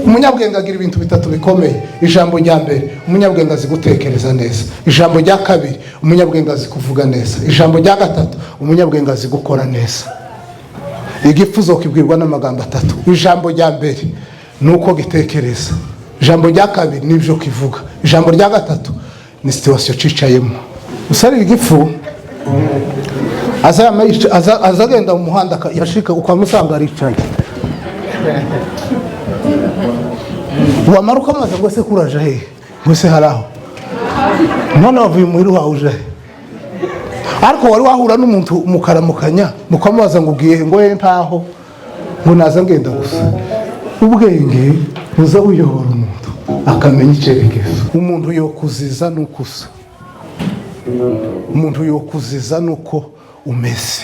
Umunyabwenge agira ibintu bitatu bikomeye. Ijambo rya mbere, umunyabwenge azi gutekereza neza. Ijambo rya kabiri, umunyabwenge azi kuvuga neza. Ijambo rya gatatu, umunyabwenge azi gukora neza. Igipfu uzokibwirwa n'amagambo atatu. Ijambo rya mbere ni uko gitekereza, ijambo rya kabiri ni ibyo kivuga, ijambo rya gatatu ni situation cicayemo. Usarira igipfu aza agenda mu muhanda, yashika ukamusanga aricaye, wamara ukamaze ngo: "Se kuraje hehe?" Ngo: "Se hari aho none wavuye muhira wawe uje he?" Ariko wari wahura n'umuntu mukaramukanya, mukamubaza ngo: "Ugiye he?" Ngo: "Ye, ntaho," ngo: "Naza ngenda gusa." Ubwenge buza buyobora umuntu akamenya icyerekezo. Umuntu yokuziza nuko usa, umuntu yokuziza nuko umeze.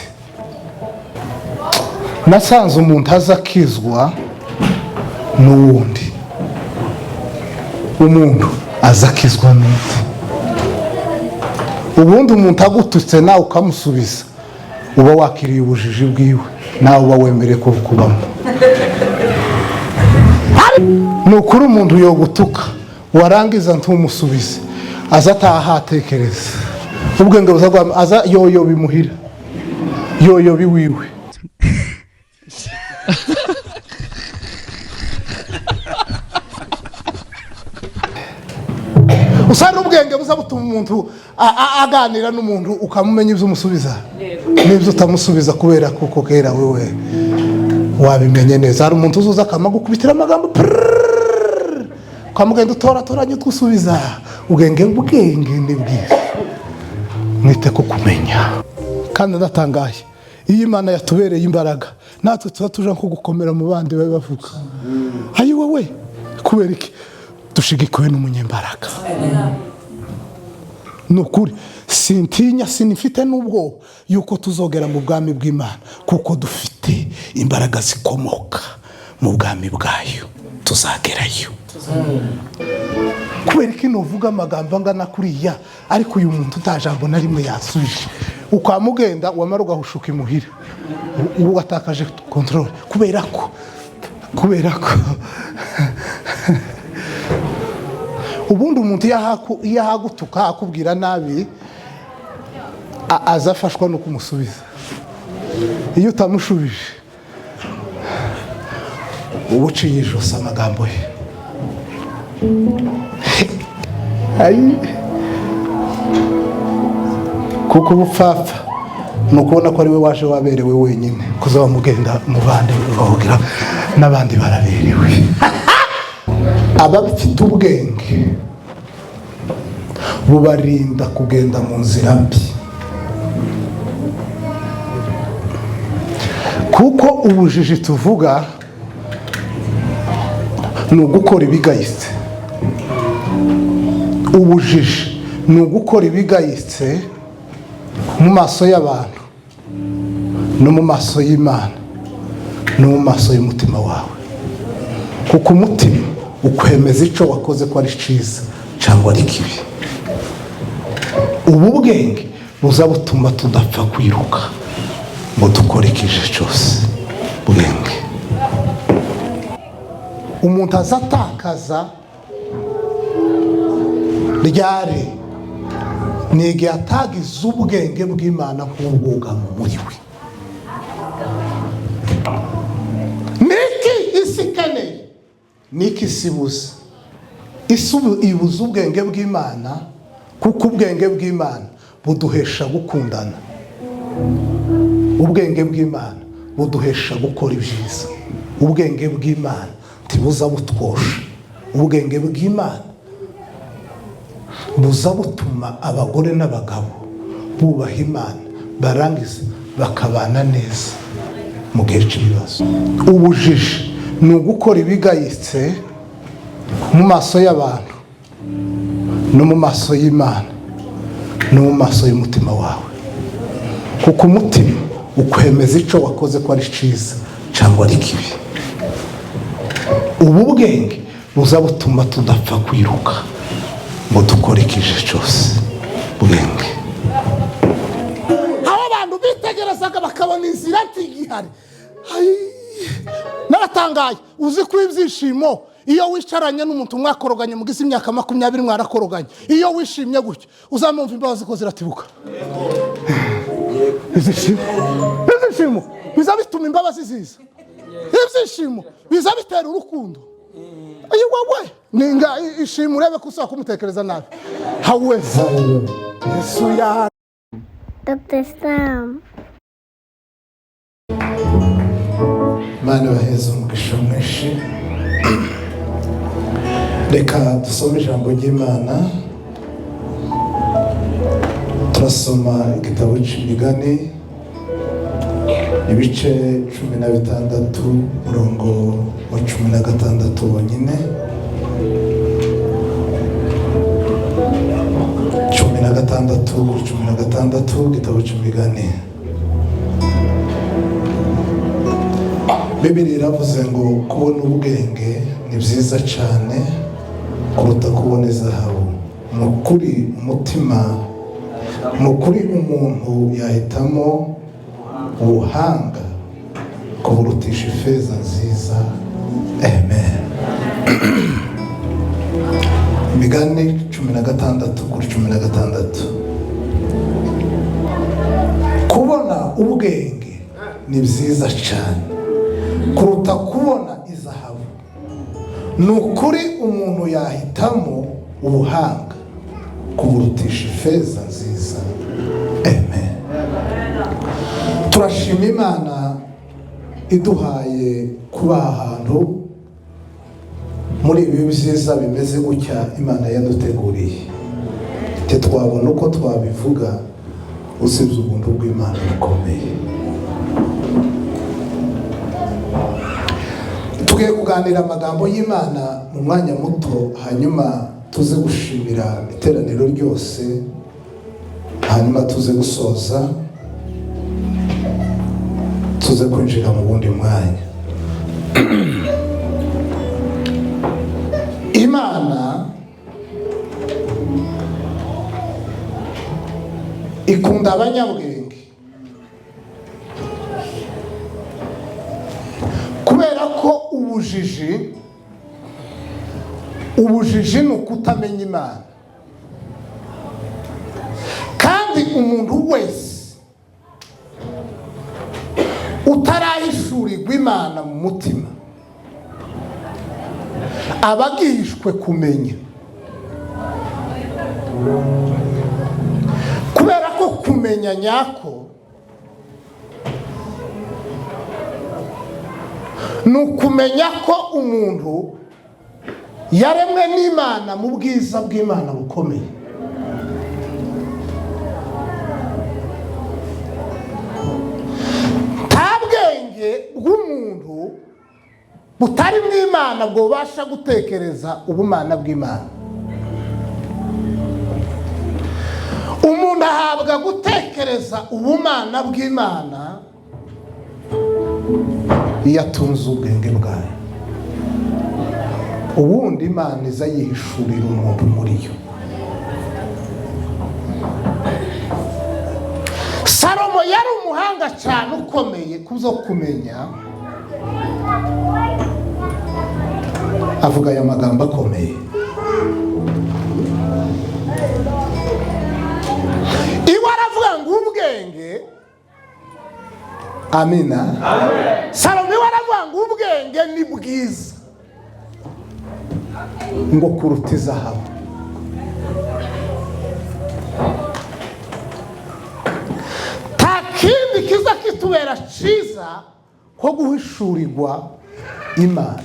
Nasanze umuntu aza akizwa n'uwundi, umuntu aza akizwa n'undi. Ubundi umuntu agututse nawe ukamusubiza, uba wakiriye ubujiji bwiwe, nawe uba wemerewe kubamo. Ni ukuri, umuntu yogutuka warangiza ntumusubize, aza ataha atekereza. Ubwenge buza aza yoyoba imuhira, yoyoba iwiwe. Usa n'ubwenge buza butuma umuntu aganira n'umuntu, ukamumenya ibyo umusubiza n'ibyo utamusubiza, kubera kuko kera wewe wabimenye neza. Hari umuntu uzuza akamagukubitira amagambo prrrr, ukamugenda utoratoranya utwo usubiza. Ubwenge, bwenge ni bwiza, mwite ku kumenya. Kandi ndatangaye, iyo Imana yatubereye imbaraga, natwe tuba tuja nko gukomera mu bandi babe bavuga: "Ayi wowe!" Kubera iki? Dushigikiwe n'umunyembaraga. Ni ukuri, sintinya, sinifite n'ubwoba yuko tuzogera mu bwami bw'Imana, kuko dufite imbaraga zikomoka mu bwami bwayo. Tuzagerayo. Kubera ko nuvuga amagambo angana kuriya, ariko uyu muntu nta jambo na rimwe yasubije, ukamugenda wamara ugahushuka imuhira, ubu watakaje contrôle. Kubera ko ubundi umuntu iyo ahagutuka, akubwira nabi, aza afashwa no kumusubiza. Iyo utamushubije, uba uciye ijosi amagambo ye. Ayi. Kuko ubupfapfa ni ukubona ko ari we waje waberewe wenyine, kuza wamugenda mu bandi bahugira n'abandi baraberewe. Abafite ubwenge bubarinda kugenda mu nzira mbi, kuko ubujiji tuvuga ni ugukora ibigayitse. Ubujiji ni ugukora ibigayitse mu maso y'abantu no mu maso y'Imana no mu maso y'umutima wawe, kuko umutima ukwemeza icyo wakoze ko ari cyiza cyangwa ari kibi. Ubu bwenge buza butuma tudapfa kwiruka ngo dukore ikije cyose. Bwenge, umuntu aza atakaza ryari? Ni igihe atagize ubwenge bw'Imana nk'ubwugamo muri we. Niki isi ikeneye? Niki isi ibuze? Isi ubu ibuze ubwenge bw'Imana, kuko ubwenge bw'Imana buduhesha gukundana, ubwenge bw'Imana buduhesha gukora ibyiza, ubwenge bw'Imana ntibuza butwosha, ubwenge bw'Imana buza butuma abagore n'abagabo bubaha Imana, barangiza bakabana neza mu gihe cy'ibibazo. Ubujiji ni ugukora ibigayitse mu maso y'abantu no mu maso y'Imana no mu maso y'umutima wawe, kuko umutima ukwemeza icyo wakoze ko ari cyiza cyangwa ari kibi. Ubu bwenge buza butuma tudapfa kwiruka ngo dukore ikije cyose. Bwenge, aho abantu bitegerezaga bakabona inzira ntigihari. Naratangaye. Uzi ko ibyishimo, iyo wicaranye n'umuntu mwakoroganye, mugize imyaka 20 mwarakoroganye, iyo wishimye gutya uzamumva imbabazi ko ziratibuka. Ibyishimo biza bituma imbabazi ziza, ibyishimo biza bitera urukundo. Ayi wowe ninga ishima, urebe ko usaba kumutekereza nabi, hawezi Yesu ya Dr. Sam. Imana ibaheze umugisha mwinshi. Reka dusome ijambo ry'Imana. Turasoma igitabo cy'Imigani, ibice 16, umurongo wa 16 wonyine. 16 kuri 16, igitabo cy'Imigani. Bibiri iravuze ngo kubona ubwenge ni byiza cyane kuruta kubona izahabu. Ni ukuri umutima, ni ukuri umuntu yahitamo ubuhanga kuburutisha ifeza nziza. Amen. Imigani 16 kuri 16. Kubona ubwenge ni byiza cyane kuruta kubona izahabu. Ni ukuri umuntu yahitamo ubuhanga kuburutisha ifeza nziza. Amen. Turashima Imana iduhaye kuba ahantu muri ibi byiza bimeze gutya Imana yaduteguriye. Ntitwabona uko twabivuga usibye ubuntu bw'Imana bukomeye. Tugiye kuganira amagambo y'Imana mu mwanya muto, hanyuma tuze gushimira iteraniro ryose, hanyuma tuze gusoza, tuze kwinjira mu wundi mwanya. Imana ikunda abanyabwenge kubera ko ubujiji ni ukutamenya Imana, kandi umuntu wese utarahishurirwa Imana mu mutima aba agihishwe kumenya, kubera ko kumenya nyako ni ukumenya ko umuntu yaremwe n'Imana mu bwiza bw'Imana bukomeye. Nta bwenge bw'umuntu butari mu Imana bwobasha gutekereza ubumana bw'Imana. Umuntu ahabwa gutekereza ubumana bw'Imana iyo atunze ubwenge bwayo. Ubundi Imana iza yihishurira umuntu muri yo. Salomo yari umuhanga cyane ukomeye kuzo kumenya, avuga aya magambo akomeye. Iwe aravuga ngo ubwenge, amina. Salomo iwe aravuga ngo ubwenge ni bwiza ngo kuruta izahabu. Nta kindi kiza kitubera cyiza ko guhishurirwa Imana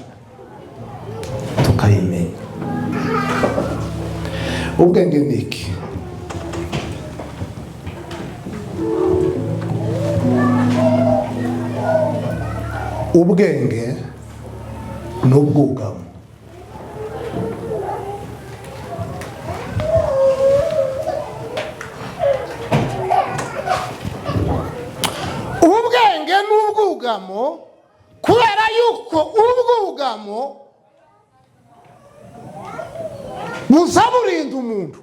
tukayimenya. Ubwenge ni iki? Ubwenge ni ubwugamo. Ubwenge ni ubwugamo kubera yuko ubwugamo buza burinda umuntu.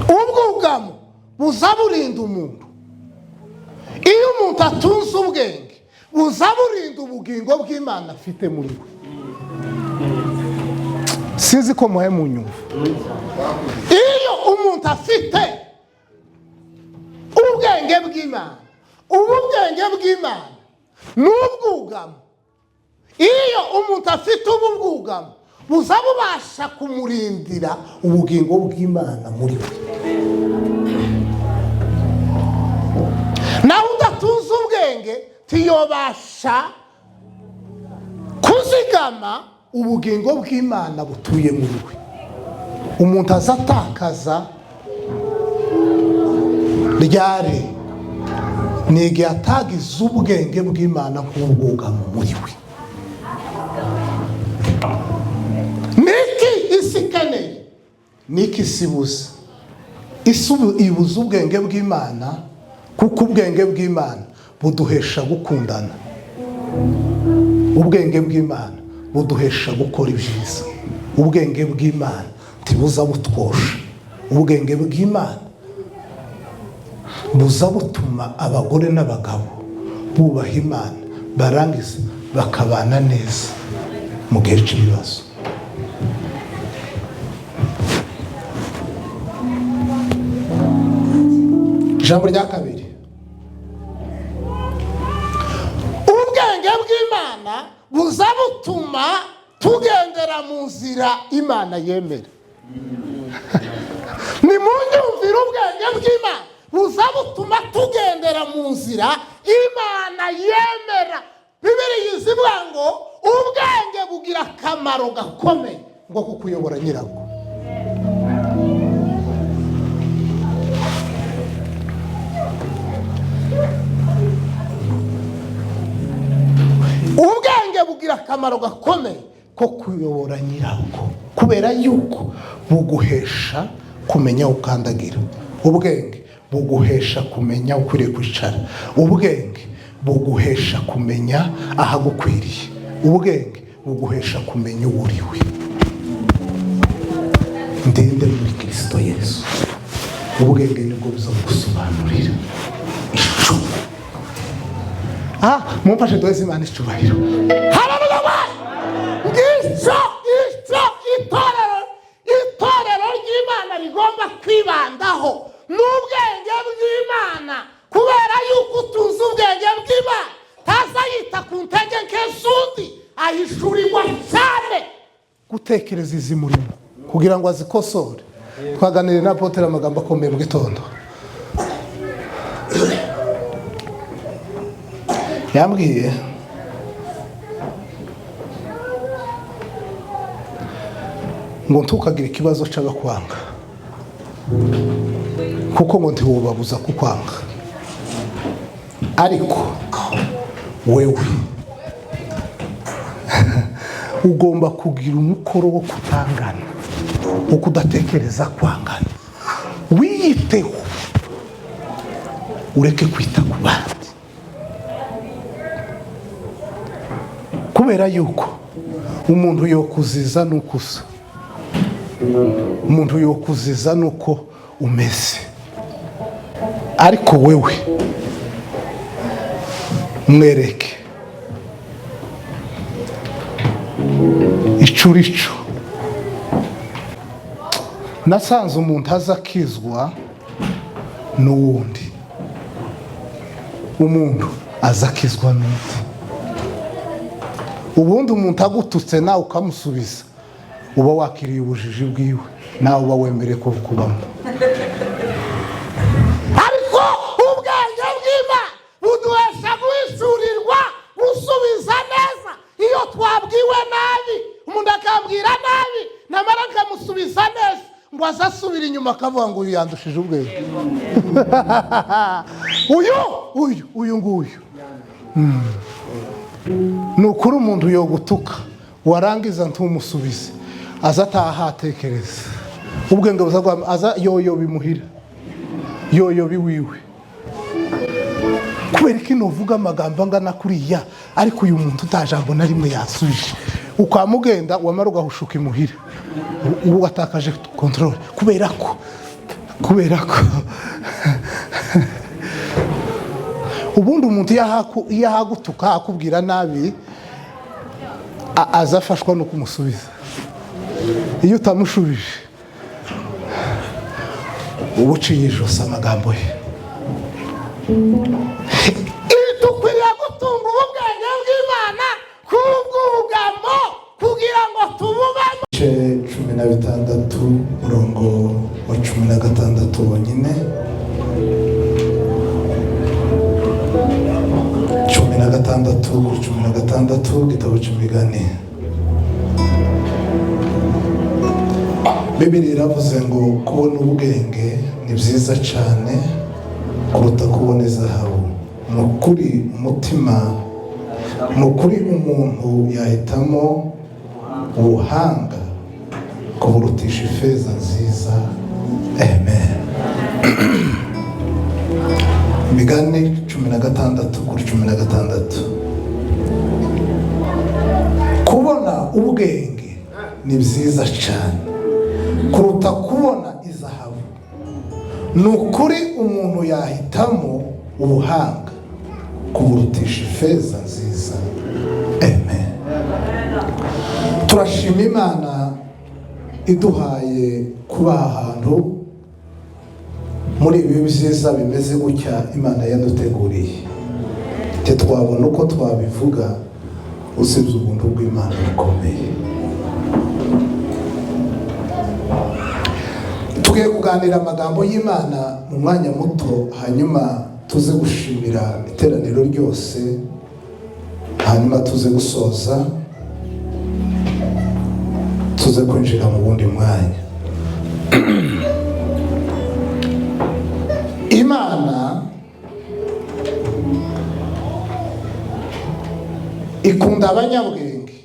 Ubwugamo buza burinda umuntu. Iyo umuntu atunze ubwenge buza burinda ubugingo bw'Imana afite muri we. Sinzi ko muhe mu nyumva. Iyo umuntu afite ubwenge bw'Imana, ubu bwenge bw'Imana n'ubwugamo, iyo umuntu afite ubu bwugamo buza bubasha kumurindira ubugingo bw'Imana muri we. Nawe udatunze ubwenge tiyobasha kuzigama ubugingo bw'Imana butuye muri we. Umuntu azatakaza ryari ni igihe atagize ubwenge bw'Imana nk'ubwugamo muri we. Niki isi ikeneye? Niki isi ibuze? Isi ibuze ubwenge bw'Imana, kuko ubwenge bw'Imana buduhesha gukundana. Ubwenge bw'Imana buduhesha gukora ibyiza. Ubwenge bw'Imana ntibuza butwosha. Ubwenge bw'Imana buza butuma abagore n'abagabo bubaha Imana, barangiza bakabana neza mu gihe cy'ibibazo. Ijambo rya kabiri, ubwenge bw'Imana buza butuma tugendera mu nzira Imana yemera. Ni mu nyumvira ubwenge bw'Imana buza butuma tugendera mu nzira Imana yemera. Bibiliya izivuga ngo ubwenge bugira akamaro gakomeye ngo kukuyobora nyirabwo. Ubwenge bugira akamaro gakomeye ko kuyobora nyirabwo, kubera yuko buguhesha kumenya ukandagira. Ubwenge buguhesha kumenya ukwiriye kwicara. Ubwenge buguhesha kumenya ahagukwiriye. Ubwenge buguhesha kumenya uwo uriwe. Ndende muri Kristo Yesu. Ubwenge nibwo buzagusobanurira ico. Mumfashe duheze Imana icyubahiro. Haleluya! Ngico ico itorero ry'Imana rigomba kwibandaho n'ubwenge bw'Imana, kubera yuko utunze ubwenge bw'Imana taza yita ku ntege nke z'undi, ahishurirwa cyane gutekereza izi murimo kugira ngo azikosore. Twaganiriye na Apotre amagambo akomeye mu gitondo. Yambwiye ngo ntukagire ikibazo cy'abakwanga, kuko ngo ntiwubabuza kukwanga, ariko wewe ugomba kugira umukoro wo kutangana, wo kudatekereza kwangana. Wiyiteho, ureke kwita ku bandi, kubera yuko umuntu yokuziza nukusa, umuntu yokuziza nuko umeze, ariko wewe mwereke icurico. Nasanze umuntu azakizwa n'uwundi, umuntu azakizwa n'undi. Ubundi umuntu agututse nawe ukamusubiza, uba wakiriye ubujiji bwiwe, nawe uba wemereye kubamo. Ariko ubwenge bw'Imana buduhesha guhishurirwa gusubiza neza. Iyo twabwiwe nabi, umuntu akambwira nabi, namara nkamusubiza neza, ngo azasubira inyuma akavuga ngo uyu yandushije ubwenge. Uyu nguyu ni ukuri. Umuntu yogutuka warangiza ntumusubize, aza atahatekereza ubwenge buza aza yoyo bimuhira, yoyo biwiwe. Kubera ko inovuga amagambo angana kuriya, ariko uyu muntu utajambo na rimwe yasubije, ukamugenda wamara ugahushuka imuhira, ubu watakaje control. Kubera ko Ubundi umuntu iyo ahagutuka akubwira nabi, aza afashwa no kumusubiza. Iyo utamushubije uba uciye ijosi amagambo ye. Dukwiriye gutunga ubwenge bw'Imana kubwugamo kugira ngo tububamo. 16 umurongo wa 16 wonyine, 16 kuri 16, igitabo cy'Imigani. Bibiliya iravuze ngo kubona ubwenge ni byiza cyane kuruta kubona izahabu. Ni ukuri umutima, ni ukuri umuntu yahitamo ubuhanga kuburutisha ifeza nziza. Amen. Imigani 16 kuri 16. Kubona ubwenge ni byiza cyane kuruta kubona izahabu. Ni ukuri umuntu yahitamo ubuhanga kuburutisha ifeza nziza. Amen. Turashima Imana iduhaye kuba ahantu muri ibi byiza bimeze gutya Imana yaduteguriye. Twabona uko twabivuga usibye ubuntu bw'Imana bukomeye. Tugiye kuganira amagambo y'Imana mu mwanya muto, hanyuma tuze gushimira iteraniro ryose, hanyuma tuze gusoza, tuze kwinjira mu wundi mwanya. Imana ikunda abanyabwenge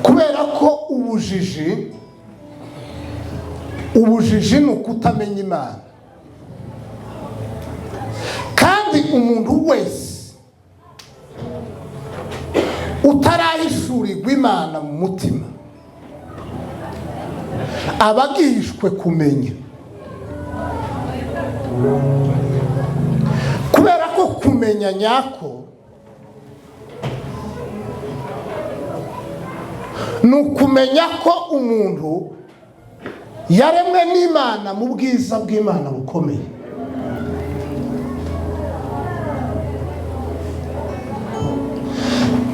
kubera ko ubujiji ni ukutamenya Imana. Kandi umuntu wese utarahishurirwa Imana mu mutima aba agihishwe kumenya, kubera ko kumenya nyako ni ukumenya ko umuntu yaremwe n'Imana mu bwiza bw'Imana bukomeye.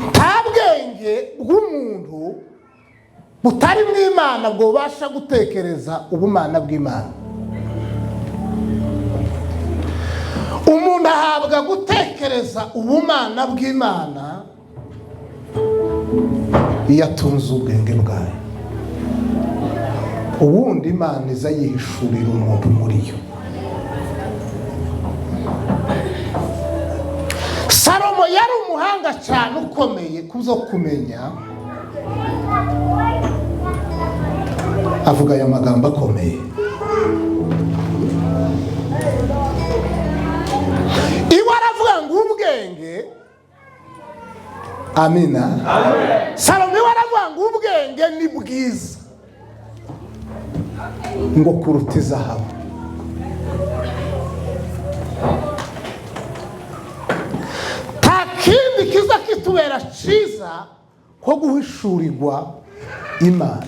Nta bwenge bw'umuntu butari mu Imana bwobasha gutekereza ubumana bw'Imana. Umuntu ahabwa gutekereza ubumana bw'Imana iyo atunze ubwenge bwayo. Ubundi Imana iza yihishurira umuntu muri yo. Salomo yari umuhanga cyane ukomeye kuzo kumenya, avuga aya magambo akomeye. Iwe aravuga ngo ubwenge, amina. Salomo iwe aravuga ngo ubwenge ni bwiza ngo kuruta izahabu. Nta kindi kiza kitubera cyiza ko guhishurirwa Imana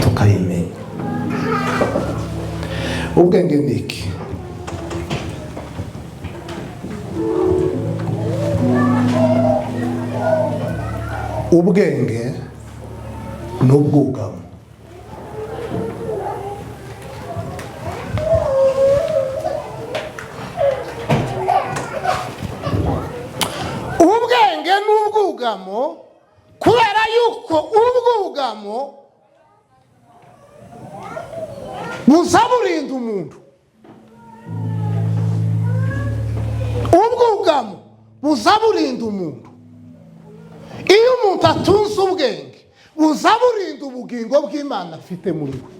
tukayimenya. Ubwenge ni iki? Ubwenge ni ubwugamo. Ubwenge ni ubwugamo kubera yuko ubwugamo buza burinda umuntu. Ubwugamo buza burinda umuntu. Iyo umuntu atunze ubwenge buza burinda ubugingo bw'Imana afite muri we.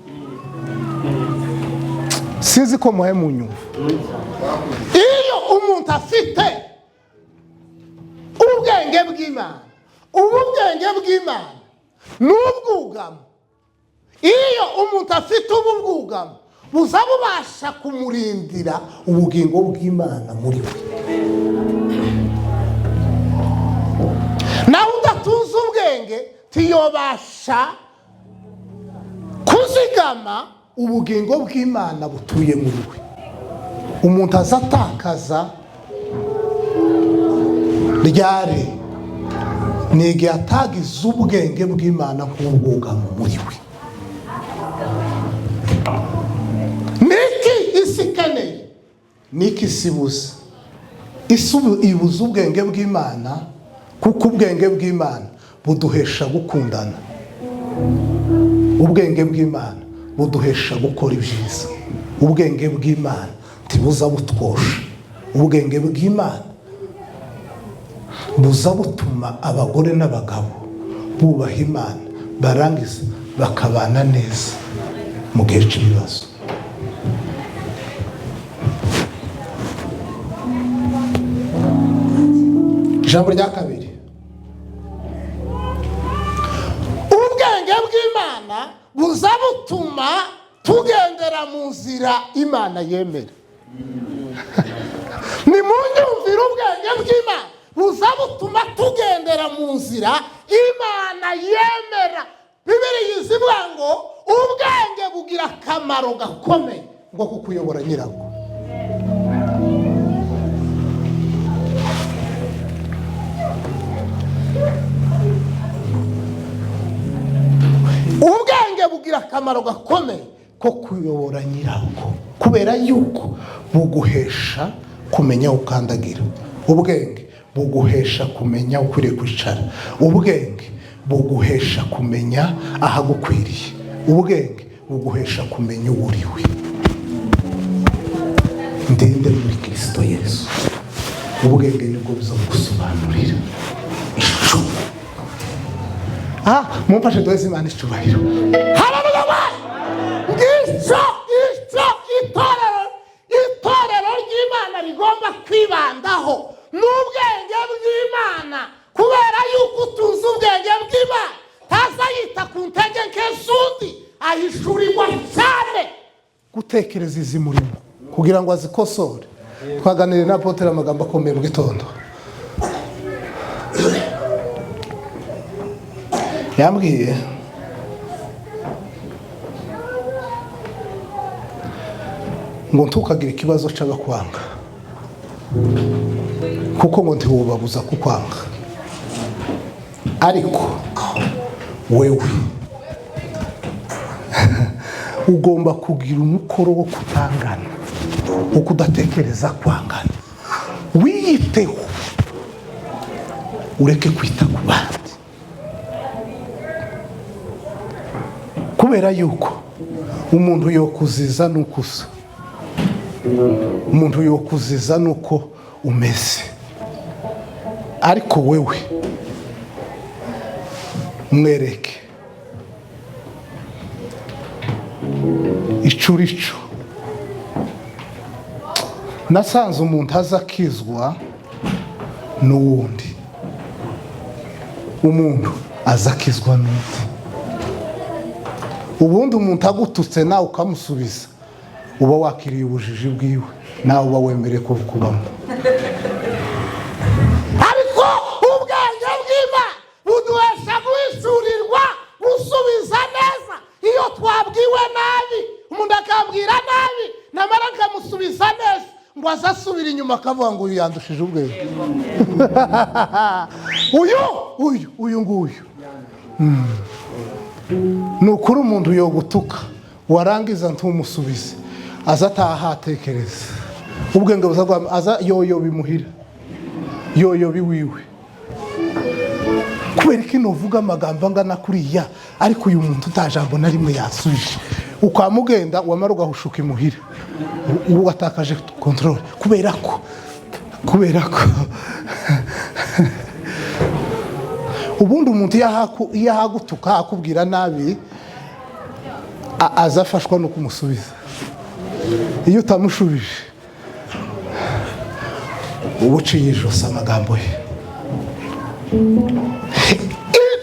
Sinzi ko muhe munyumva. Iyo umuntu afite ubwenge bw'Imana, ubwenge bw'Imana n'ubwugamo, iyo umuntu afite ubwugamo, Buza bubasha kumurindira ubugingo bw'Imana muri we. Nawe udatunze ubwenge tiyobasha kuzigama ubugingo bw'Imana butuye muri we. Umuntu azatakaza ryari ni igihe atagize ubwenge bw'Imana nk'ubwugamo muri we. Niki isi ikeneye? Niki isi ibuze? Isi ibuze ubwenge bw'Imana, kuko ubwenge bw'Imana buduhesha gukundana. Ubwenge bw'Imana buduhesha gukora ibyiza. Ubwenge bw'Imana ntibuza butwosha. Ubwenge bw'Imana buza butuma abagore n'abagabo bubaha Imana, barangiza bakabana neza mu gihe cy'ibibazo. Ijambo rya kabiri, ubwenge bw'Imana buza butuma tugendera mu nzira Imana yemera. Ni mu nyumvira ubwenge bw'Imana buza butuma tugendera mu nzira Imana yemera. Bibiliya izivuga ngo ubwenge bugira akamaro gakomeye ngo kukuyobora nyirabwo. Ubwenge bugira akamaro gakomeye ko kuyobora nyirabwo, kubera yuko buguhesha kumenya ukandagira. Ubwenge buguhesha kumenya ukwiriye kwicara. Ubwenge buguhesha kumenya ahagukwiriye. Ubwenge buguhesha kumenya uwo uriwe. Ndende muri Kristo Yesu. Ubwenge nibwo buzagusobanurira ico. Mumfashe duheze Imana icyubahiro. Haleluya! Ngico ico itorero ry'Imana rigomba kwibandaho n'ubwenge bw'Imana, kubera yuko utunze ubwenge bw'Imana taza yita ku ntege nke z'undi, ahishurirwa cyane gutekereza izi murimo kugira ngo azikosore. Twaganiriye na Apotre amagambo akomeye mu gitondo. Yambwiye ngo ntukagire ikibazo cy'abakwanga, kuko ngo ntiwubabuza kukwanga, ariko wewe ugomba kugira umukoro wo kutangana, wo kudatekereza kwangana. Wiyiteho, ureke kwita ku bandi, kubera yuko umuntu yokuziza nukusa, umuntu yokuziza nuko umeze, ariko wewe mwereke icurico. Nasanze umuntu azakizwa n'uwundi, umuntu azakizwa n'undi. Ubundi umuntu agututse nawe ukamusubiza, uba wakiriye ubujiji bwiwe, nawe uba wemereye kubamo. Ariko ubwenge bw'Imana buduhesha guhishurirwa gusubiza neza. Iyo twabwiwe nabi, umuntu akambwira nabi, namara nkamusubiza neza, ngo azasubira inyuma akavuga ngo uyu yandushije ubwenge. Uyu nguyu ni ukuri. Umuntu yogutuka warangiza ntumusubize, aza atahatekereza ubwenge buza aza yoyo bimuhira, yoyo biwiwe. Kubera ko inovuga amagambo angana kuriya, ariko uyu muntu utajambo na rimwe yasubije, ukamugenda wamara ugahushuka imuhira, ubu watakaje control. Kubera ko ubundi umuntu iyo ahagutuka akubwira nabi, azafashwa no kumusubiza. Iyo utamushubije uba uciye ijosi amagambo ye.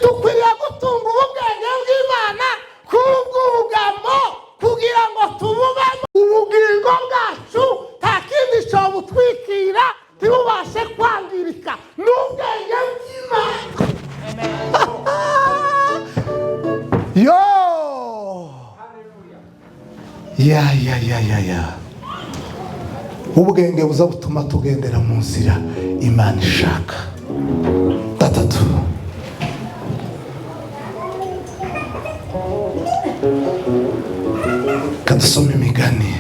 Dukwiriye gutunga ubwenge bw'Imana kubwugamo, kugira ngo tububemo. Imana, ni ubwenge bw'Imana. Yo, ya ya ya ya ya, ubwenge buza butuma tugendera mu nzira Imana ishaka. Gatatu, kadusoma Imigani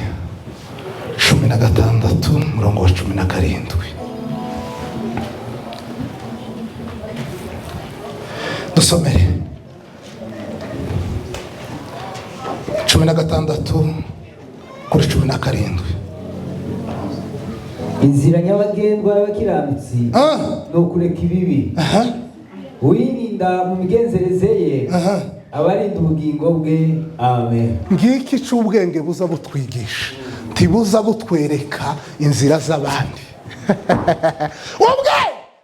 16, umurongo wa 17. Dusomere 16 kuri 17. Inzira nyabagendwa y'abakiranutsi ni ukureka ibibi. Uwirinda mu migenzereze ye aba arinda ubugingo bwe. Amen. Ngiki cy'ubwenge buza butwigisha, ntibuza butwereka inzira z'abandi. Ubwenge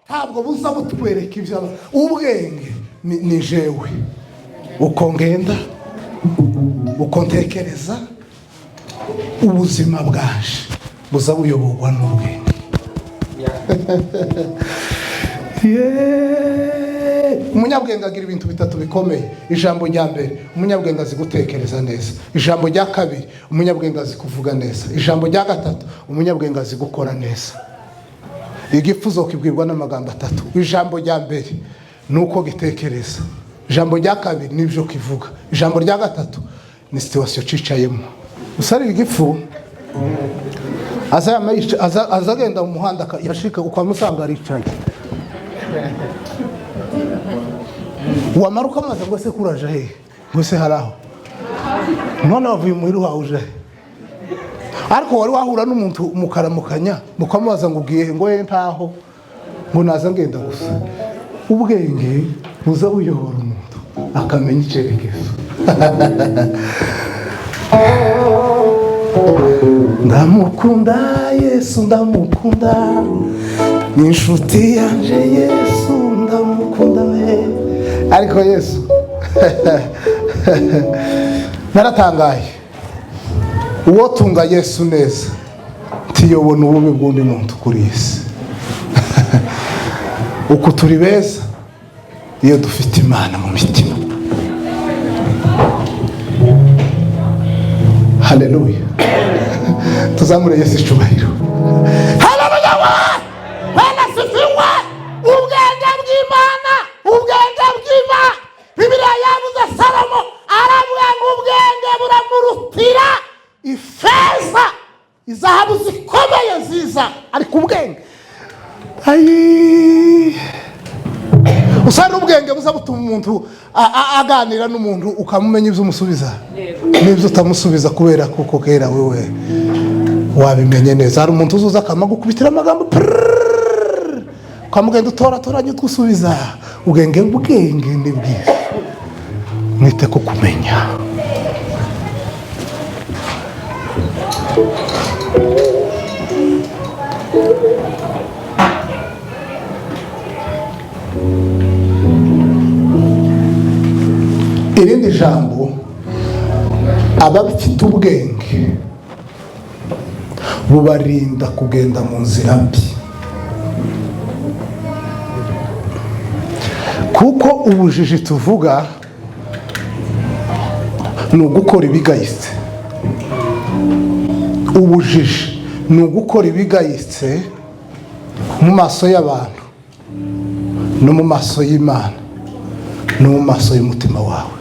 ntabwo buza butwereka ibyo. Ubwenge ni jewe, uko ngenda, uko ntekereza, ubuzima bwaje buza buyoborwa n'ubwenge. Yeee! Umunyabwenge agira ibintu bitatu bikomeye. Ijambo rya mbere, umunyabwenge azi gutekereza neza. Ijambo rya kabiri, umunyabwenge azi kuvuga neza. Ijambo rya gatatu, umunyabwenge azi gukora neza. Igifu uzokibwirwa n'amagambo atatu. Ijambo rya mbere ni uko gitekereza, ijambo rya kabiri ni ibyo kivuga, ijambo rya gatatu ni situation cicayemo. Usarira igifu aza yama aza agenda mu muhanda, yashika ukamusanga aricaye, wamara ukamubaza ngo: "Ese kuraje hehe?" Ngo: "Se hari aho none wavuye muhira wawe uje he?" Ariko wari wahura n'umuntu mukaramukanya, mukamubaza ngo: "Ugiye he?" Ngo: "He ntaho," ngo: "Naza ngenda gusa." Ubwenge buza buyobora umuntu akamenya icyerekezo. Ndamukunda Yesu, ndamukunda, ni inshuti yanje Yesu, ndamukunda we. Ariko Yesu, naratangaye, uwo tunga Yesu neza ntiyobona ububi bw'undi muntu kuri iyi si. Uku turi beza iyo dufite Imana mu mitima. Haleluya! Tuzamure Yesu icubahiro. Haleluya we! Bwana sifiwe! Ubwenge bw'Imana, ubwenge bw'Imana. Bibiliya yavuze, Salomo aravuga ngo ubwenge buramurutira ifeza, izahabu zikomeye nziza, ariko ubwenge, ayi, usanga ubwenge buza butuma umuntu aganira n'umuntu, ukamumenya ibyo umusubiza n'ibyo utamusubiza, kubera kuko kera wewe wabimenye neza. Hari umuntu uzuza akamagukubitira amagambo prrrr, ukamugenda utoratoranya utwusubiza. Ubwenge, ubwenge ni bwiza, mwite ku kumenya. Irindi jambo, abafite ubwenge bubarinda kugenda mu nzira mbi, kuko ubujiji tuvuga ni ugukora ibigayitse. Ubujiji ni ugukora ibigayitse mu maso y'abantu no mu maso y'Imana no mu maso y'umutima wawe,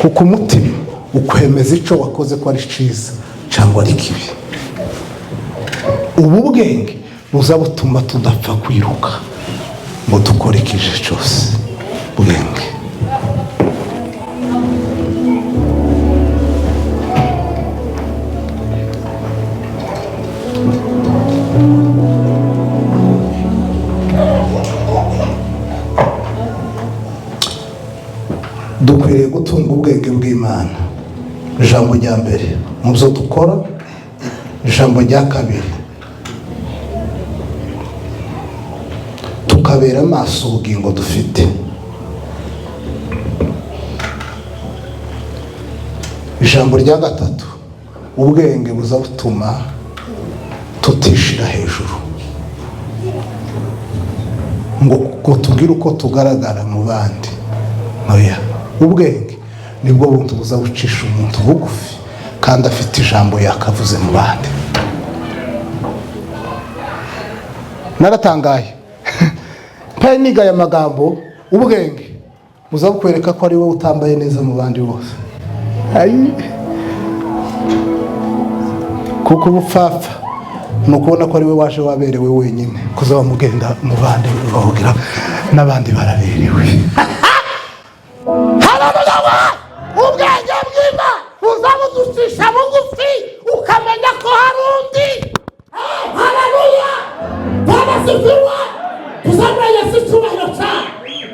kuko umutima ukwemeza icyo wakoze ko ari cyiza cyangwa ari kibi. Ubu bwenge buza butuma tudapfa kwiruka ngo dukore ikije cyose. Bwenge, dukwiriye gutunga ubwenge bw'Imana. Ijambo rya mbere mu byo dukora. Ijambo rya kabiri, tukabera amaso ubugingo dufite. Ijambo rya gatatu, ubwenge buza butuma tutishira hejuru. Ngo tubwire uko tugaragara mu bandi. Oya, ubwenge nibwo buntu buza gucisha umuntu bugufi kandi afite ijambo yakavuze mu bandi. Naratangaye mpaye niga aya magambo. Ubwenge buza bukwereka ko ari wowe utambaye neza mu bandi bose. Ayi. Kuko ubupfapfa ni ukubona ko ari we waje waberewe wenyine, kuzaba mugenda mu bandi bahugira n'abandi baraberewe. Haleluya! Ubwenge bw'Imana buza buducisha bugufi, ukamenya ko hari undi. Haleluya! Bwana asifiwe! Tuzamure Yesu icyubahiro cyane.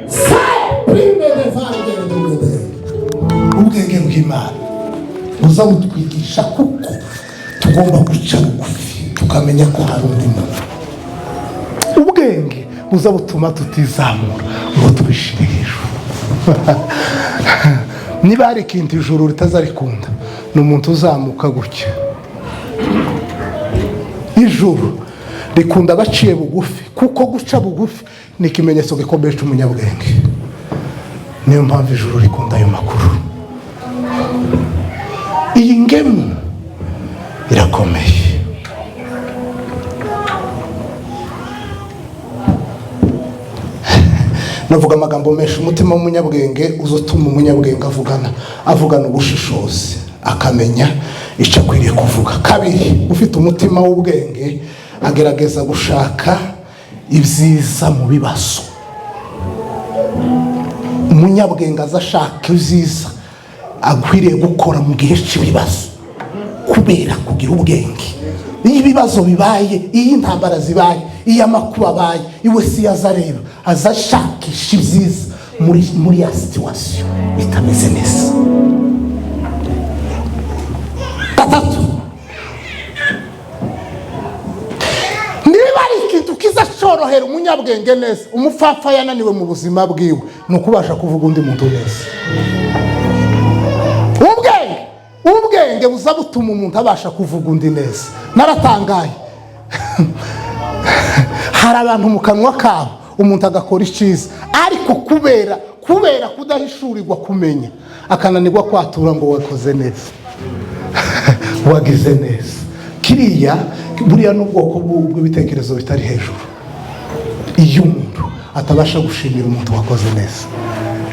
Se prime de. Ubwenge bw'Imana buza butwigisha kuko tugomba guca bugufi, tukamenya ko hari undi muntu. Ubwenge buza butuma tutizamura ngo twishire hejuru. Niba hari ikintu ijuru ritazarikunda, ni umuntu uzamuka gutya. Ijuru rikunda abaciye bugufi, kuko guca bugufi ni ikimenyetso gikomeye cy'umunyabwenge. Niyo mpamvu ijuru rikunda ayo makuru. Iyi ngemu irakomeye. Navuga amagambo menshi. Umutima w'umunyabwenge uzatuma umunyabwenge avugana ubushishozi, akamenya icyo akwiriye kuvuga. Kabiri, ufite umutima w'ubwenge agerageza gushaka ibyiza mu bibazo. Umunyabwenge aza ashaka ibyiza akwiriye gukora mu gihe cy'ibibazo, kubera kugira ubwenge. Iyo ibibazo bibaye, iyo intambara zibaye, iyo amakuba abaye, iwe si yazareba, aza ashakisha ibyiza muri ya situation itameze neza. Gatatu, niba ari ikintu kiza cyorohera umunyabwenge neza, umupfapfa yananiwe mu buzima bwiwe, ni ukubasha kuvuga undi muntu neza. Ubwenge buza butuma umuntu abasha kuvuga undi neza. Naratangaye. Hari abantu mu kanwa kabo umuntu agakora icyiza, ariko kubera kudahishurirwa kumenya, akananirwa kwatura ngo wakoze neza, wagize neza. Kiriya buriya n'ubwoko bw'ibitekerezo bitari hejuru. Iyo umuntu atabasha gushimira umuntu wakoze neza,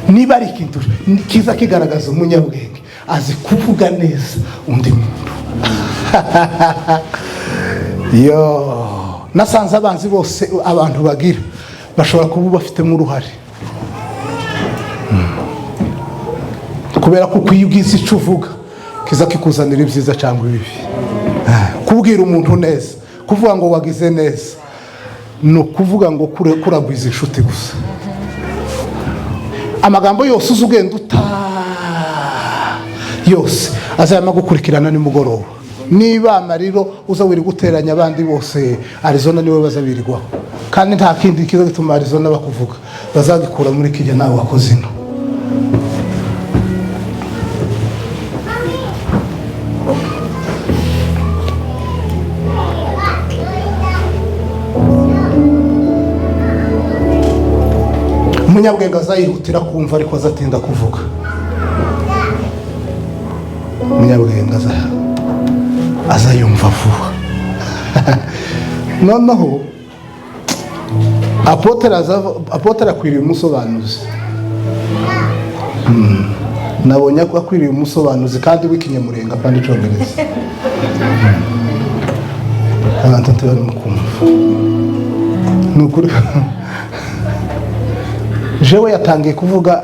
niba ari ikintu kiza kigaragaza umunyabwenge, azi kuvuga neza undi muntu. Yo, nasanze abanzi bose abantu bagira bashobora kuba bafitemo uruhare, kubera ko iyo ugize icyo uvuga kiza kikuzanira ibyiza cyangwa ibibi. Kubwira umuntu neza, kuvuga ngo wagize neza, ni ukuvuga ngo kuragwiza inshuti gusa. Amagambo yose uzi ugenda uta yose azayama gukurikirana nimugoroba. Niba amariro uza wiri guteranya abandi bose, Arizona niwe bazabirirwaho, kandi nta kindi kiza gituma Arizona bakuvuga, bazagikura muri kijya nawe wakoze ino. Umunyabwenge azayihutira kumva, ariko azatinda kuvuga. Umunyabwenge azayumva vuba. Noneho apotre akwiriye umusobanuzi. Nabonye ko akwiriye umusobanuzi kandi w'ikinyamurenga kandi icyongereza. Abantu ntibarimo kumva. Ni ukuri. Jewe yatangiye kuvuga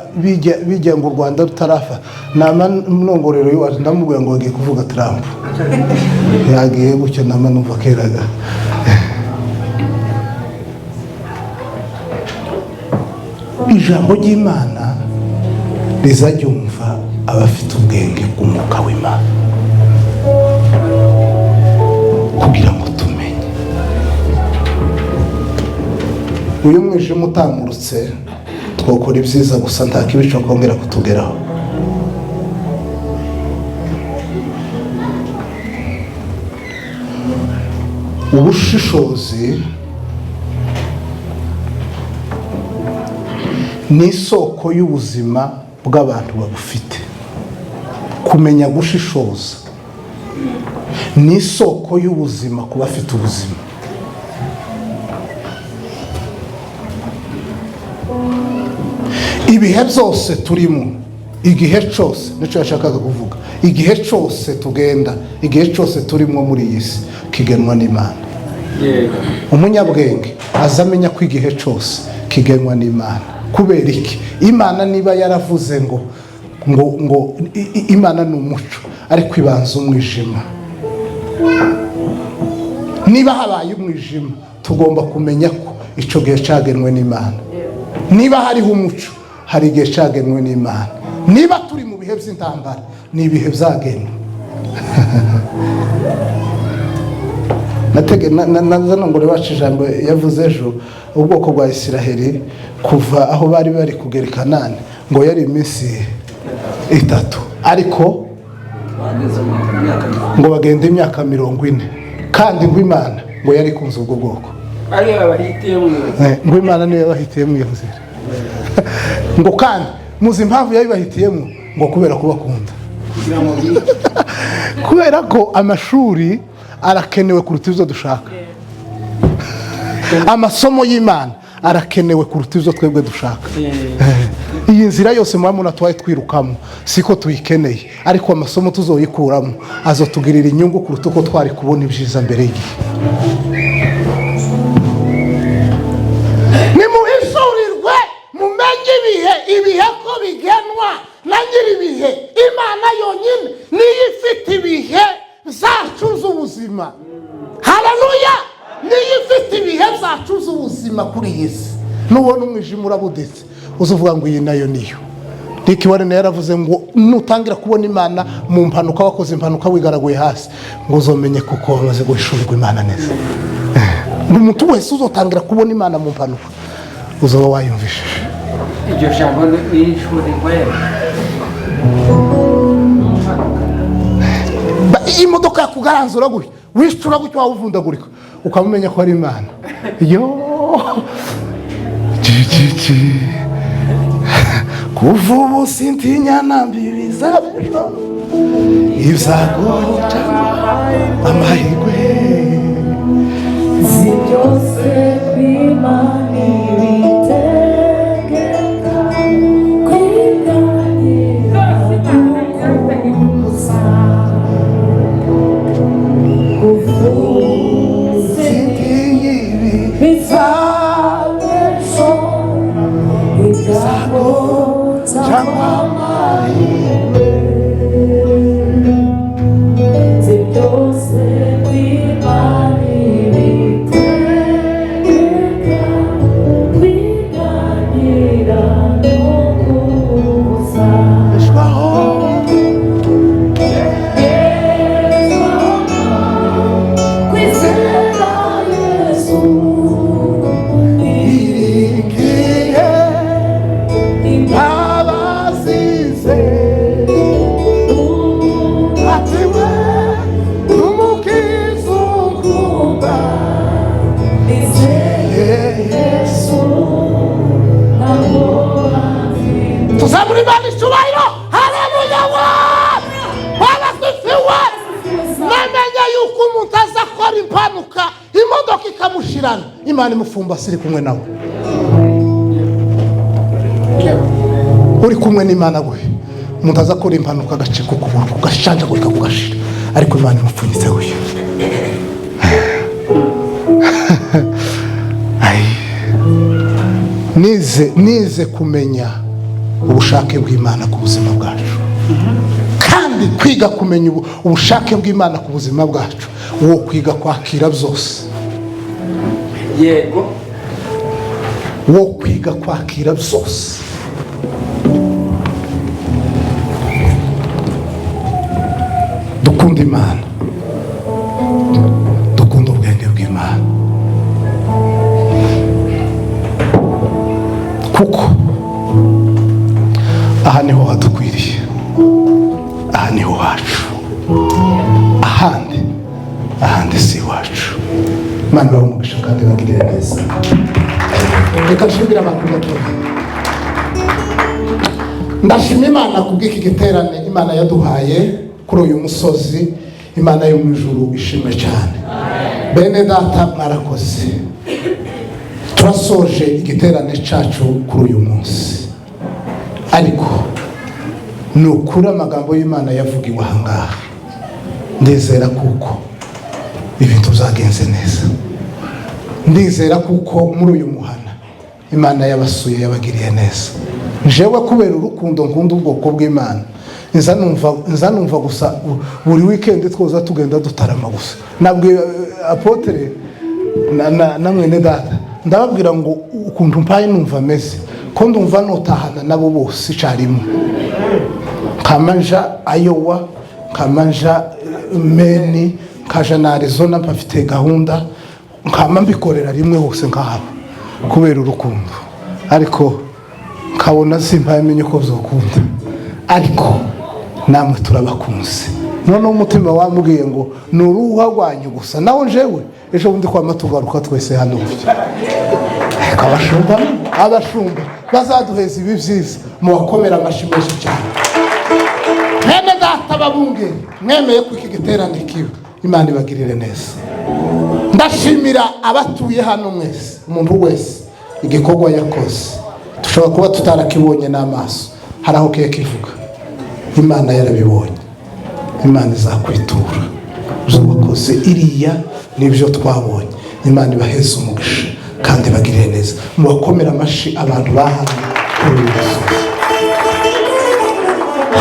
bijya ngo u Rwanda rutarafa, nama nongorero iwacu ndamubwira ngo bagiye kuvuga Trump. Yagiye gutyo nama numva keraga. Ijambo ry'Imana rizajyumva abafite ubwenge bw'umwuka w'Imana, kugira ngo tumenye. Uyu mwijima utamurutse twakora ibyiza gusa, nta kibi cyo kongera kutugeraho. Ubushishozi Ni isoko y'ubuzima bw'abantu babufite. Kumenya gushishoza ni isoko y'ubuzima ku bafite ubuzima. Ibihe byose turimo, igihe cyose, nicyo yashakaga kuvuga, igihe cyose tugenda, igihe cyose turimo muri iyi si kigenwa n'Imana. Umunyabwenge azamenya ko igihe cyose kigenwa n'Imana. Kubera iki? Imana niba yaravuze ngo ngo ngo Imana ni umuco, ariko ibanza umwijima. Niba habaye umwijima, tugomba kumenya ko icyo gihe cyagenwe n'Imana. Niba hariho umuco, hari igihe cyagenwe n'Imana. Niba turi mu bihe by'intambara, ni ibihe byagenwe. Ngo baca ijambo yavuze ejo, ubwoko bwa Isiraheli kuva aho bari bari kugera i Kanani ngo yari iminsi 3, ariko ngo bagenda imyaka 40, kandi ngo Imana ngo yari ikunze ubwo bwoko, ngo Imana niyo yabahitiyemo iyo nzira. Ngo kandi muzi impamvu yabibahitiyemo, ngo kubera kubakunda, kubera ko amashuri arakenewe kuruta ibyo dushaka. Amasomo y'Imana arakenewe kuruta ibyo twebwe dushaka. Iyi nzira yose murabona tubaye twirukamo siko tuyikeneye, ariko amasomo tuzoyikuramo azotugirira inyungu kuruta uko twari kubona ibyiza mbere y'igihe. Nimuhishurirwe mumenye ibihe, ibihe ko bigenwa na nyir'ibihe. Imana yonyine niyo ifite ibihe zacu z'ubuzima. Haleluya! Niyo ifite ibihe zacu z'ubuzima kuri iyi si. Nubona umwijima urabuditse, uzuvuga ngo iyi nayo niyo. Rick Warren yaravuze ngo nutangira kubona Imana mu mpanuka, wakoze impanuka wigaraguye hasi, ngo uzomenye kuko wamaze guhishurirwa Imana neza. Umuntu wese uzotangira kubona Imana mu mpanuka, uzoba wayumvishije. Iryo jambo ni ishuri kweli. Imodoka yakugaranzura gutya, wicura gutya, wawuvundagurika, ukamumenya ko ari Imana. Yo kuva ubu sintinya nambi bizabejo, ibyago cyangwa amahirwe, si byose kw'Imana ibitegeka, kwiganyira kukuza. Sintinya ibi bizabejo, ibyago cyangwa amahirwe, si byose kw'Imana ibitegeka, kwiganyira kukuza. Bishwaho Kwizera Yesu, iringiye abazize, ati we n'umukiza ukunda Yesu, tuzamura Imana icyubahiro. Haleluya! Wabasifiwe. Namenye yuko umuntu aza akora impanuka, imodoka ikamushirana, Imana imufumbase iri kumwe nawe. Uri kumwe n'Imana we, umuntu aza akora impanuka agacika ukuguru kugashanjagurika kugashira, ariko Imana imupfunyitse we. Nize kumenya ubushake bw'Imana ku buzima bwacu. Kandi kwiga kumenya ubushake bw'Imana ku buzima bwacu, wo kwiga kwakira byose. Yego. Wo kwiga kwakira byose. Dukunda Imana, dukunda ubwenge bw'Imana, kuko aha niho hadukwiriye, aha niho hacu, ahandi si iwacu. Imana ibahe umugisha kandi ibagirire neza. Reka nshimire abantu gatoya. Ndashima Imana kubw'iki giterane Imana yaduhaye kuri uyu musozi. Imana yo mu ijuru ishimwe cyane. Bene data, mwarakoze. Turasoje igiterane cyacu kuri uyu munsi, ariko ni ukuri amagambo y'Imana yavugiwe aha ngaha, ndizera kuko ibintu byagenze neza. Ndizera kuko muri uyu muhana Imana yabasuye, yabagiriye neza. Njewe kubera urukundo nkunda ubwoko bw'Imana, nza numva gusa buri weekend twoza tugenda dutarama gusa. Nabwiye apôtre na mwene data, ndababwira ngo ukuntu mpaye numva ameze ko ndumva notahana nabo bose icyarimwe, nkamanja Iowa, nkamanja Maine, nkaja na Arizona, mpafite gahunda, nkama mbikorera rimwe hose nkahaba kubera urukundo. Ariko nkabona simpaye menye uko byokunda, ariko namwe turabakunze. Noneho umutima wambwiye ngo ni uruhuha rwanyu gusa, naho njewe ejo bundi kwama tugaruka twese hano gutya. Ariko abashumba bazaduheza ibi byiza, mubakomera amashyi menshi cyane. Mwene data babungeri mwemeye ko iki giterane kiba, Imana ibagirire neza. Ndashimira abatuye hano mwese, umuntu wese igikorwa yakoze dushobora kuba tutarakibonye n'amaso, hari aho kiye kivuga, Imana yarabibonye, Imana izakwitura ibyo wakoze. Iriya nibyo twabonye. Imana ibaheze umugisha kandi ibagirire neza. Mubakomera amashyi abantu bahano kuri uyu musozi.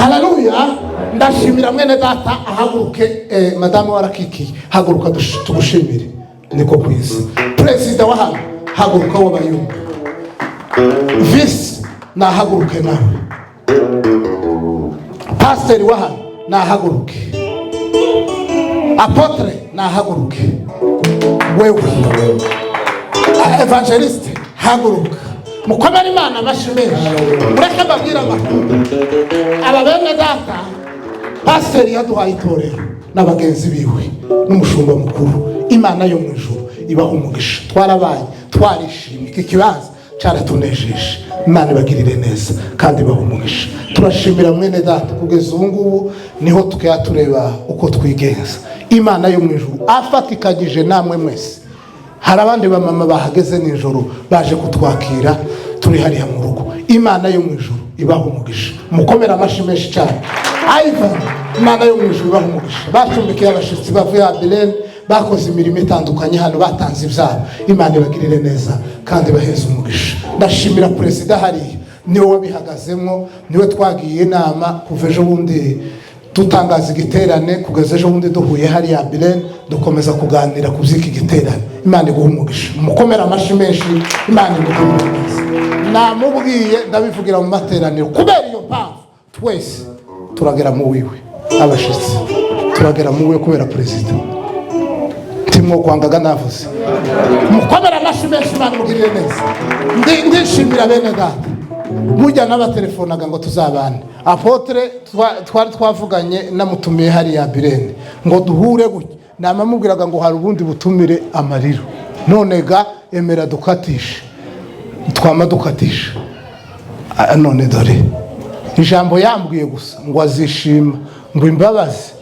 Haleluya! Ndashimira mwene data, ahaguruke. Madamu warakikiye, haguruka tugushimire. Niko kwiza. Perezida wa hano, haguruka, w'abayumva. Visi nahaguruke nawe. Pasiteri wa hano nahaguruke. Apôtre nahaguruke. Wewe évangéliste, haguruka. Mukomere Imana amashyi menshi. Mureke mbabwire amakuru. Aba bene data, pasiteri yaduhaye itorero n'abagenzi biwe n'umushumba mukuru, Imana yo mu ijuru ibaha umugisha. Twarabaye, twarishimye, iki kibanza cyaratunejeje. Imana ibagirire neza kandi ibaha umugisha. Turashimira mwene data, kugeza ubu ngubu niho tukaba tureba uko twigenza. Imana yo mu ijuru afatikanyije namwe mwese. Hari abandi bamama bahageze nijoro baje kutwakira turi hariya mu rugo. Imana yo mu ijuru ibaha umugisha. Mukomere amashyi menshi cyane. Ivan, Imana yo mu ijuru ibaha umugisha. Bacumbikiye abashyitsi bavuye Abilene, bakoze imirimo itandukanye hano, batanze ibyabo. Imana ibagirire neza kandi baheze umugisha. Ndashimira perezida hariya, niwe wabihagazemo, niwe twagiye inama kuva ejo bundi dutangaza igiterane kugeza ejo bundi duhuye hariya Abilene, dukomeza kuganira ku by'iki giterane. Imana iguha umugisha. Mukomere amashyi menshi. Imana imugirire neza. Namubwiye, ndabivugira mu materaniro, kubera iyo mpamvu twese turagera mu wiwe, abashyitsi turagera mu wiwe kubera perezida. Ntimwo kwangaga navuze. Mukomere amashyi menshi. Imana imugirire neza. Ndishimira bene data, burya n'abatelefonaga ngo tuzabane. Apôtre twari twavuganye, namutumiye hariya Birene ngo duhure gutya, namamubwiraga ngo hari ubundi butumire amariro. None ga emera dukatishe, twama dukatisha. None dore ijambo yambwiye gusa ngo azishima, ngo imbabazi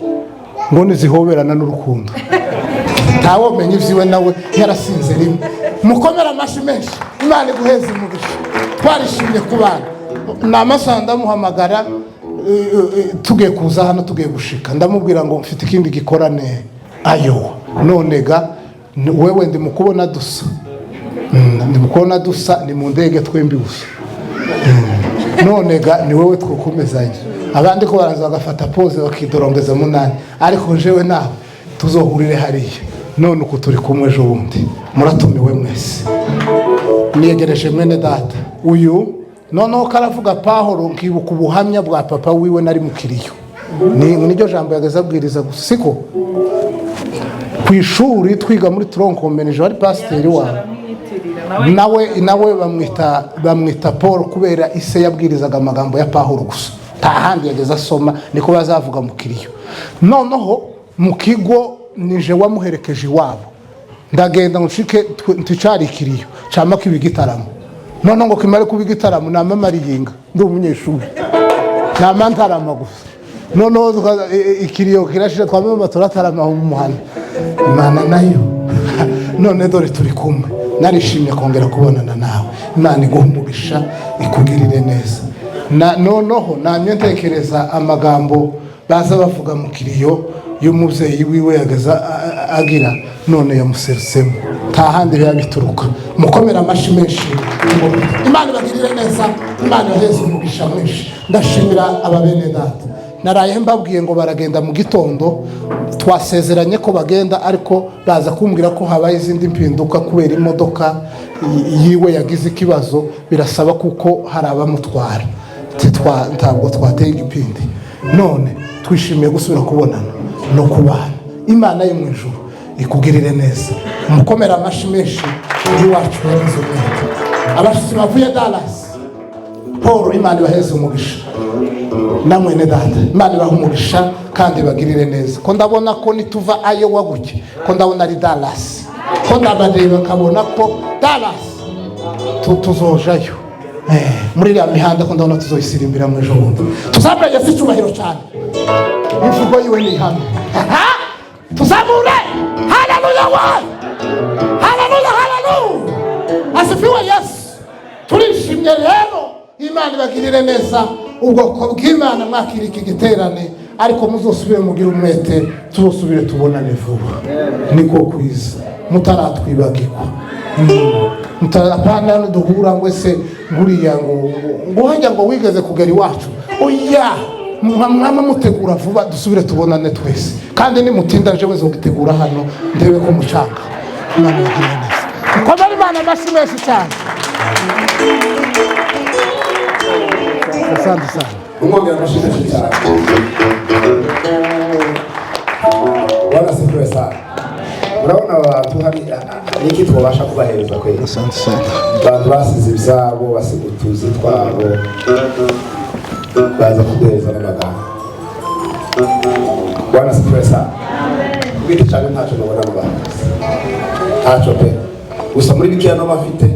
ngo nizihoberana n'urukundo. Ntawomenya ibyiwe, nawe yarasinze rimwe. Mukomere amashyi menshi. Imana iguheze umugisha. Twarishimye ku bana. Ni amasaha ndamuhamagara, tugiye kuza hano, tugiye gushika, ndamubwira ngo mfite ikindi gikorane Iowa. None ga wewe ndi mukubona dusa, ndi mukubona dusa, ni mu ndege twembi gusa. None ga ni wowe twokomezanye, abandi ko baraza bagafata pause bakidorongeza munani, ariko jewe nawe tuzohurire hariya. None uku turi kumwe ejo bundi, muratumiwe mwese. Niyegereje mwene data uyu, noneho karavuga Pahoro, nkibuka ubuhamya bwa papa wiwe nari mu kiriyo. Ni niryo jambo yageze abwiriza gusa, siko ku ishuri twiga muri tronc commun, wari pasiteri wawe. Nawe bamwita Paul kubera ise yabwirizaga amagambo ya Pahoro gusa, nta handi yageze asoma. Niko bazavuga mu kiriyo. Noneho mu kigo nije wamuherekeje iwabo, ndagenda ngo nshike nticari ikiriyo cama kiba igitaramo. Noneho ngo kimare kuba igitaramo, namamara iyinga ndi umunyeshuri. Nama ntarama gusa. Noneho ikiriyo kirashira, twamama turatarama mu muhanda. Imana nayo none dore turi kumwe, narishimye kongera kubonana nawe. Imana iguhe umugisha, ikugirire neza. Noneho namye ntekereza amagambo baza bavuga mu kiriyo y'umubyeyi wiwe yageza agira, none yamuserutsemo, nta handi biba bituruka. Mukomere amashyi menshi. Imana ibagirire neza, Imana ibaheze umugisha mwinshi. Ndashimira aba bene data. Naraye mbabwiye ngo baragenda mu gitondo, twasezeranye ko bagenda, ariko baza kumbwira ko habaye izindi mpinduka kubera imodoka yiwe yagize ikibazo, birasaba kuko hari abamutwara. Ntabwo twateye igipindi. None twishimiye gusubira kubonana no kubana. Imana yo mu ijuru ikugirire neza. Mukomere amashyi menshi y'iwacu yagize umwete. Abashyitsi bavuye Dallas, Paul, Imana ibaheze umugisha, na mwene data Imana ibahe umugisha kandi bagirire neza. Ko ndabona ko nituva Iowa gutya, ko ndabona ari Dallas, ko ndabareba nkabona ko Dallas tuzojayo. Muri iriya mihanda ko ndabona tuzoyisirimbira mu ejo bundi. Tuzamure Yesu icyubahiro cyane, imvugo yiwe ni ihame. Tuzamure haleluya, we haleluya, haleluya, asifiwe Yesu. Turishimye rero, Imana ibagirire neza. Ubwoko bw'Imana mwakira iki giterane, ariko muzosubire mugire umwete, tuzosubire tubonane vuba, niko kwiza mutaratwibagirwa. Mutarapana duhura ngo ese nguriya ngo hajya ngo wigeze kugera iwacu. Oya, mwama mutegura vuba dusubire tubonane twese, kandi nimutinda nje nzogitegura hano ndebe ko mucanga. Imana ibagirire neza. Mukomere Imana amashyi menshi cyane. Asante sana. Umwongera amashyi menshi cyane. Bwana asifiwe sana. Murabona abantu hari niki twabasha kubahereza kweli. Asante sana. Abantu basize ibyabo, basiga utuzi twabo, baza kuduhereza n'amagambo. Bwana asifiwe sana. Kubita cyane ntacyo nabona mu bantu. Ntacyo pe. Gusa muri bikeya no bafite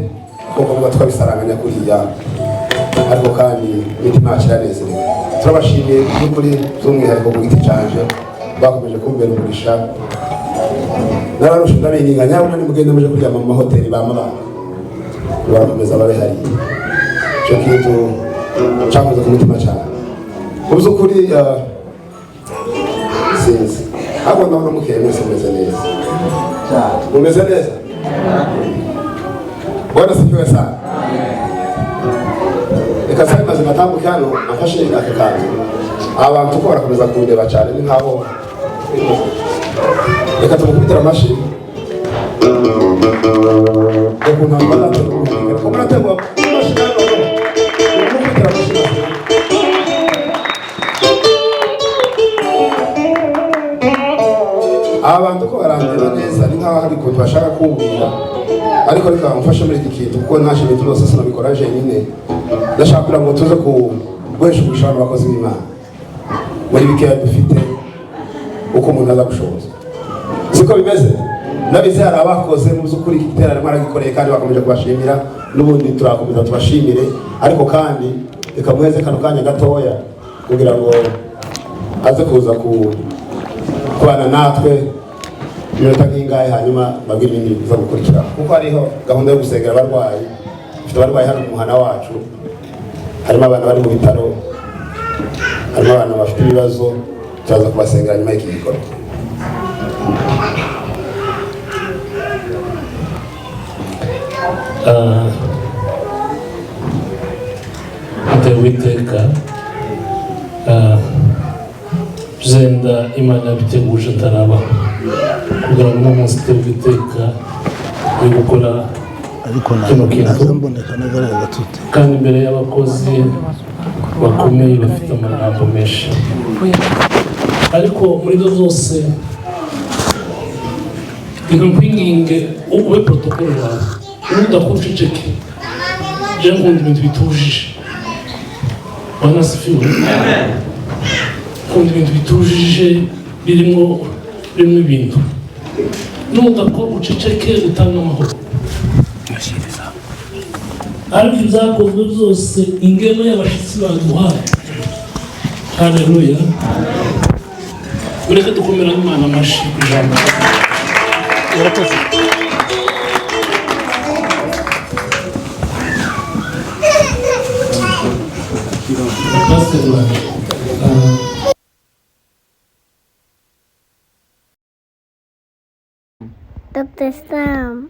kuko vuga twabisaranganya kuriya. Ariko kandi imitima yacu iranezerewe. Turabashimiye by'ukuri by'umwihariko ku giti canje bakomeje kumbera umugisha. Nararusha ndabinginga nyabuna nimugende muje kuryama mu mahoteli ba mabanga. Barakomeza babe hariya. Icyo kintu cyakoze ku mutima cyane. Mu by'ukuri sinzi. Ariko ndabona mukeye mwese mumeze neza. Mumeze neza? Bwana asifiwe sana. Reka nsabe mazima atambuke hano afashe aka kantu. Abantu ko barakomeza kundeba cyane ni nkaho. Reka tumukubitire amashyi. Reka ntabwo arategura. Reka murategura amashyi hano. Mumukubitire amashyi. Abantu ko barandeba neza ni nkaho hari ukuntu bashaka kumbwira, ariko reka mufashe muri iki kintu kuko nta kintu rwose sinabikora jenyine. Ndashaka kugira ngo tuze guhesha umugisha abantu bakozi b'Imana muri bikeya dufite, uko umuntu aza gushoboza. Siko bimeze? Ndabizi hari abakoze mu by'ukuri iki giterane mwaragikoreye kandi bakomeje kubashimira, n'ubundi turakomeza tubashimire, ariko kandi reka muheze kano kanya gatoya kugira ngo aze kuza kubana natwe iminota nk'ingahe, hanyuma babwire ibindi biza gukurikira, kuko hariho gahunda yo gusengera abarwayi. Dufite abarwayi hano mu muhana wacu, harimo abana bari mu bitaro, harimo abana bafite ibibazo, turaza kubasengera nyuma y'iki gikorwa. Uwiteka zenda Imana yabiteguje ataraba kugira ngo uno munsi Uwiteka yo gukora kino kintu, kandi imbere y'abakozi bakomeye bafite amagambo menshi, ariko muri zo zose reka nkwinginge ube protokolo wawe udakuceceke. Je nkunda ibintu bitujije. Bwana asifiwe. Nkunda ibintu bitujije birimo ibintu. Nudakora uceceke utanga amahoro. Ariko ibyakozwe byose ingeno y'abashyitsi baduhaye Haleluya. Mureke dukomera Imana amashyi ku ijambo. Urakoze. Pasiteri wanjye. Dr. Sam.